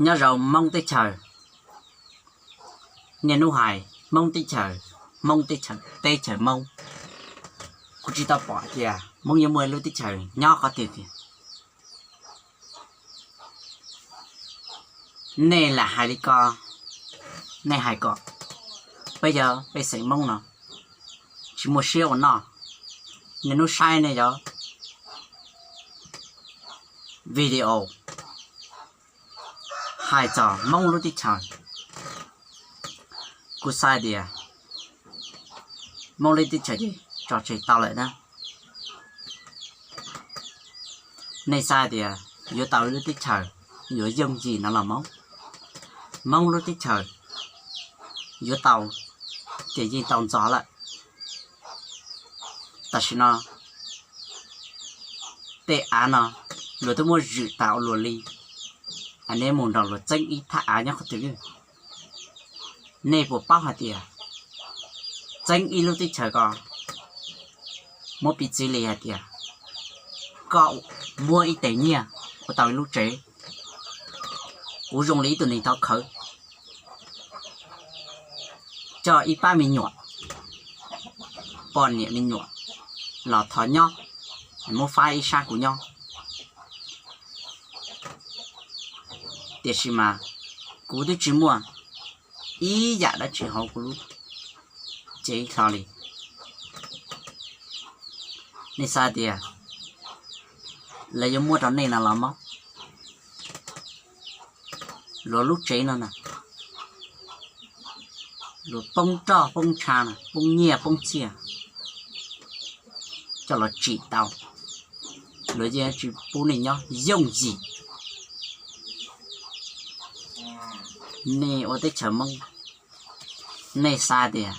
Nyob zoo Hmoob teb chaws, niaj hnub hais Hmoob teb chaws, Hmoob teb chaws, teb chaws Hmoob. Kuv tsis tau pom tias Hmoob yuav muaj lub teb chaws nyob qhov twg tiag. Nej lam hais li ko, nej hais kom peb cov pej xeem Hmoob no tsis muaj siab ua noj. Niaj hnub saib nej cov video hais txog Hmoob lub teb chaws, kuv xav tias Hmoob lub teb chaws ces tso tseg tau lawm na. Nej xav tias yuav tau lub teb chaws yuav yooj yim no los Hmoob, Hmoob lub teb chaws yuav tau ces yeej tau ntxov lawm. Tam sim no tej av no luag twb muab zwm tas ua luaj li, nej mus nrog luag txeeb ib thaj av nyob qhov twg? Nej puas paub hais tias txeeb ib lub teb chaws ko muab piv txwv li hais tias koj muab ib teg nyiaj ua tau ib lub tsev, kuv zoo li ib tug neeg thov khawv, coj ib pab me nyuam, poj niam me nyuam los thov nyob, muab faib ib sab kuv nyob. Tiam sis mas kuv twb tsis muaj ib yam dab tsi hauv kuv lub cev hlo li. Nej xav tias lawv yuav muab rau nej no los Hmoob? Luag lub tsev no na, luag poob roj poob tsha na, poob nyiaj poob txiaj coj los tsim tau, luag yeej tsis pub nej nyob yooj yim. Nej ua teb chaws Hmoob, nej xav tias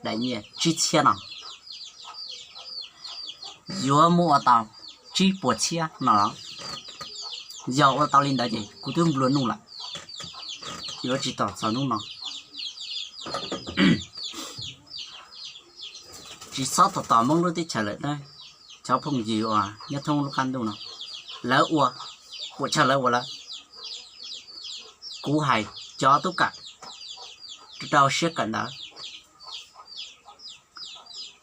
daim nyiaj tsib txhiab no yuav muab ua tau tsib puas txhiab no los? Yog ua tau li ntawd ces kuv twb nplua nuj lawm, yuav tsis tos txog hnub no. Tsis txhob tos tos Hmoob lub teb chaws lawm na. Cov phooj ywg uas nyob thoob lub qab ntuj no, lawv ua, puas tshaj lawv ua lawm. Kuv hais cov tub kam rau rau siab kawm ntawv,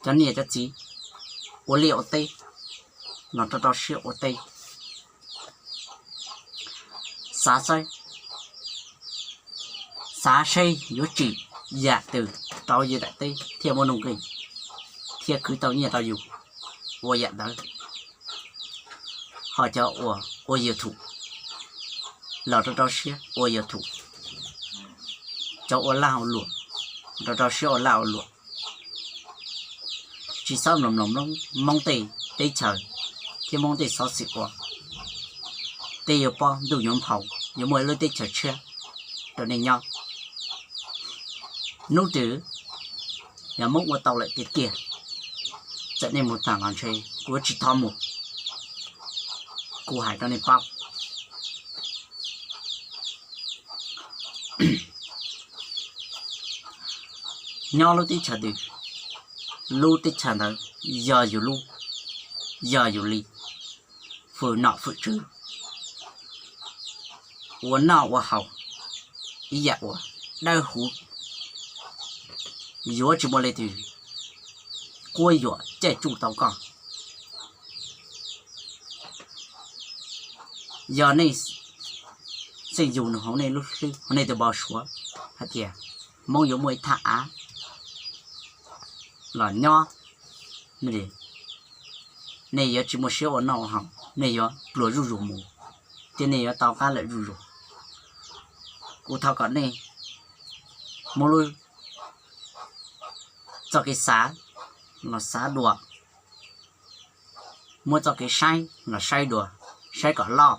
cov niam cov txiv ua liaj ua teb los rau rau siab ua teb. Xav saib, xav saib yuav tsim yam twg rau yus daim teb thiaj muaj nuj nqis, thiaj khwv tau nyiaj rau yus ua yam ntawd. Ho cov uas ua YouTube los rau rau siab ua YouTube, cov ua lag ua luam rau rau siab ua lag ua luam. Tsis txhob mloog mloog Hmoob tej teb chaws thiab Hmoob tej xov xwm ua, tej yuav pob ntuj yuav nphau, yuav muaj ib lub teb chaws tshiab rau nej nyob. Hnub twg yog Hmoob ua tau lawm tiag tiag, txawm nej mus tag los ntshe kuv tsis thov mus, kuv hais rau nej paub. Nyob lub teb chaws twg, lub teb chaws ntawd yog yus lub, yog yus li, fwm nom fwm tswv, ua noj ua haus ib yam uas dawb huv, yuav tsis muaj leej twg quab yuam caij tsuj tau koj. Yog nej xeej yug nws hauv nej lub hlwb, hauv nej tus npau suav hais tias Hmoob yuav muaj ib thaj av los nyob, nej yuav tsis muaj siab ua noj ua haus, nej yuav pluag zuj zus mus, thiab nej yuav tau qab lawm zuj zus. Kuv thov kom nej muab lub txoj kev xav los xav dua, muab txoj kev saib los saib dua, saib kom loj,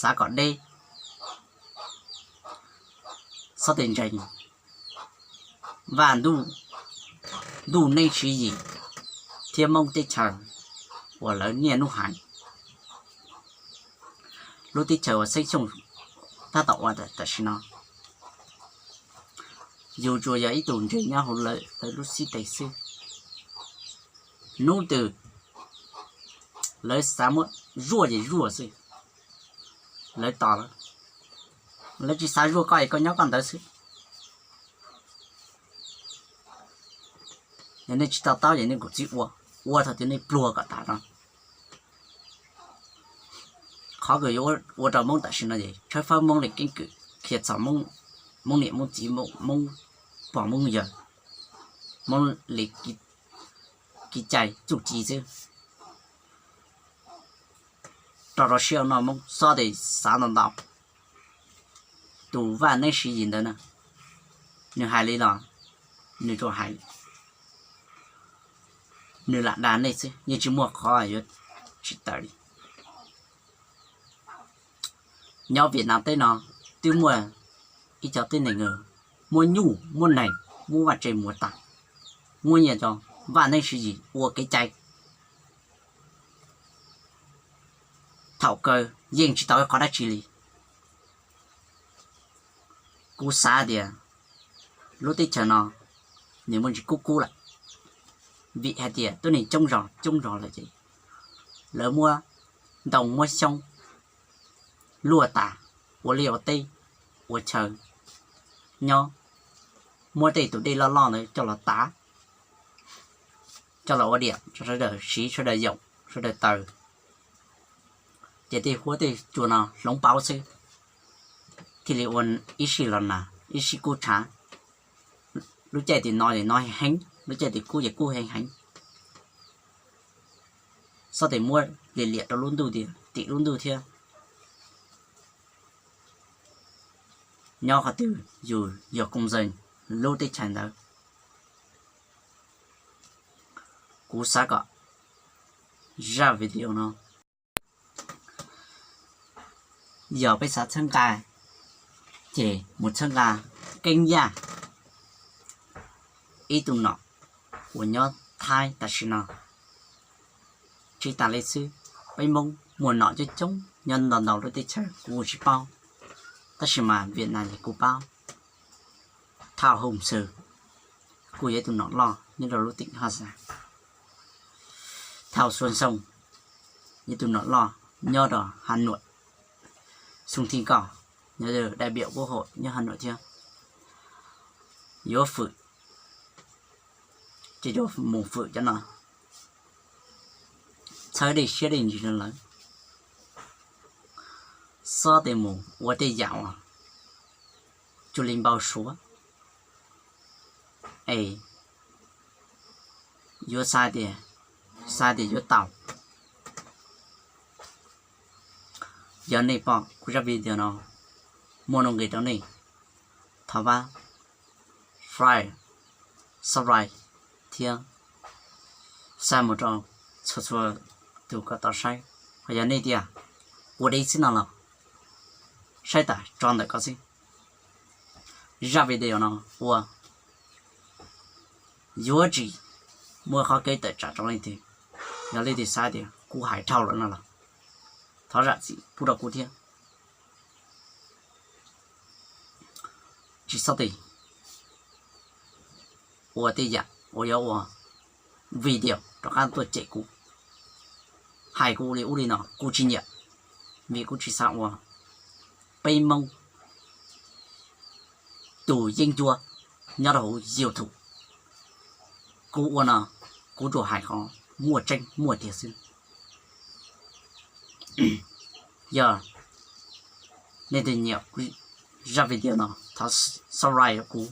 xav kom deb, txhob tes ntseeg vaj ntuj, ntuj neej tswv yim thiab Hmoob teb chaws uas lawv niaj hnub hais. Lub teb chaws uas Xeeb Xyooj tab tom ua tam sim no, yus tsuas yog ib tug ntseeg nyob hauv lawv lub xib teg xwb. Hnub twg lawv xav muab zuaj ces zuaj xwb, lawv tos lawm. Lawv tsis xav zuaj koj es koj nyob koj ntawd xwb. Yog nej tsis to taub ces nej kuj txib ua, ua thaum twg nej pluag kom tas no. Qhov kws yuav ua rau Hmoob tam sim no es tshawb fawb Hmoob li keeb kwm, qhia txog Hmoob niam Hmoob txiv, Hmoob pog Hmoob yawg, Hmoob li kev cai txuj ci xwb. Rau rau siab no Hmoob xob tes xav ntau ntau. Tus Vaj Neeb Siv Yis ntawd na, nws hais li los nws tsuas hais, nws lam dag nej xwb, yeej tsis muaj qhov yuav tsis tawm li. Nyob Vietnam teb no twb muaj ib cov tib neeg muaj nyuj muaj neeg muab vaj tse muag tas, muab nyiaj rau Vaj Neeb Siv Yis ua kev cai. Thaum kawg yeej tsis tau ib qhov dab tsi li. Kuv xav tias lub teb chaws no nws muaj ntsis kub kub lawm, vim hais tias tuab neeg coob zog coob zog lawm ces lawv muab ntoo muab xyoob luaj tas, ua liaj ua teb, ua chaw nyob, muab tej tus dej loj loj ntawd coj los tav, coj los ua diam rau sawv daws siv, sawv daws yoom, sawv daws taws. Ces tej huab tej cua no hloov pauv xwb, thiaj li ua ib sij los nag ib sij kub tshav. Lub caij tim no ces no heev heev, lub caij tim kub ces kub heev heev. Xob tes muab liam liam rau lub ntuj tias tim lub ntuj thiab. Nyob qhov twg yus yog koom zeeg lub teb chaws ntawd. Kuv xav kom zaj video no, yog peb xav txhawb nqa ces mus txhawb nqa Keeb Yaj, ib tug nom uas nyob Thaib tam sim no. Tsis tas li xwb, peb Hmoob muaj nom coob coob nyob ntau ntau lub teb chaws kuv tsis paub, tab sis mas Vietnam ces kuv paub. Thao Hoo Xwm kuj yog ib tug nom loj nyob rau lub tỉnh Hà Giang. Thao Xuân Sông yog ib tug nom loj nyob rau Hà Nội. Xoo Thi Kos yog đại biểu Quốc hội nyob Hà Nội thiab. Yuav fwm ces yuav mus fwm cov no, txhawb dej siab dej ntsws rau lawv. Xob tes mus ua tej yam uas cuag li npau suav es yuav xav tias, xav tias yuav tau. Yog nej pom kuv zaj video no muaj nuj nqis rau nej, thov pab share, subscribe thiab xa mus rau txhua txhua tus kom tau saib. Ho yog nej tias ua deb xwb no los saib tas tso ntawm ko xwb. Zaj video no ua yuav tsis muaj qhov kev tawm tsam rau leej twg. Yog leej twg xav tias kuv hais dhau lawm no los thov zam txim pub rau kuv thiab. Tsis txhob tes ua tej yam uas yuav ua video rov qab tuaj cem kuv, hais kuv li ub li no, kuv tsis nyiam, vim kuv tsis xav ua peb Hmoob tus yeeb ncuab nyob rau hauv YouTube. Kuv ua no kuv tsuas hais qhov muaj tseeb muaj tiag xwb. Yog nej twg nyiam zaj video no thov subscribe rau kuv.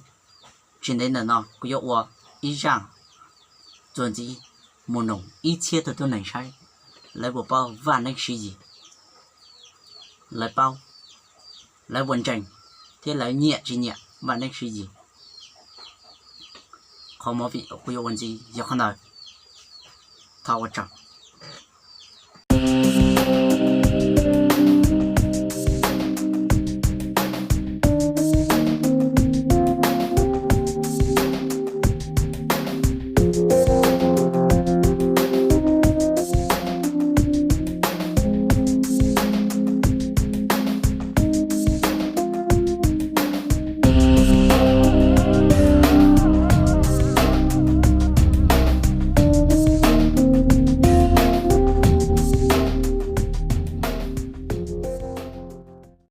Tsis ntev ntawm no kuv yuav ua ib zaj txuas ntxiv mus noog ib txhiab tug tuab neeg saib lawv puas paub Vaj Neeb Siv Yis, lawv paub, lawv puas ntseeg thiab lawv nyiam tsis nyiam Vaj Neeb Siv Yis. Qhov movie kuv yuav ua ntxiv yog qhov ntawd. Thov ua tsaug.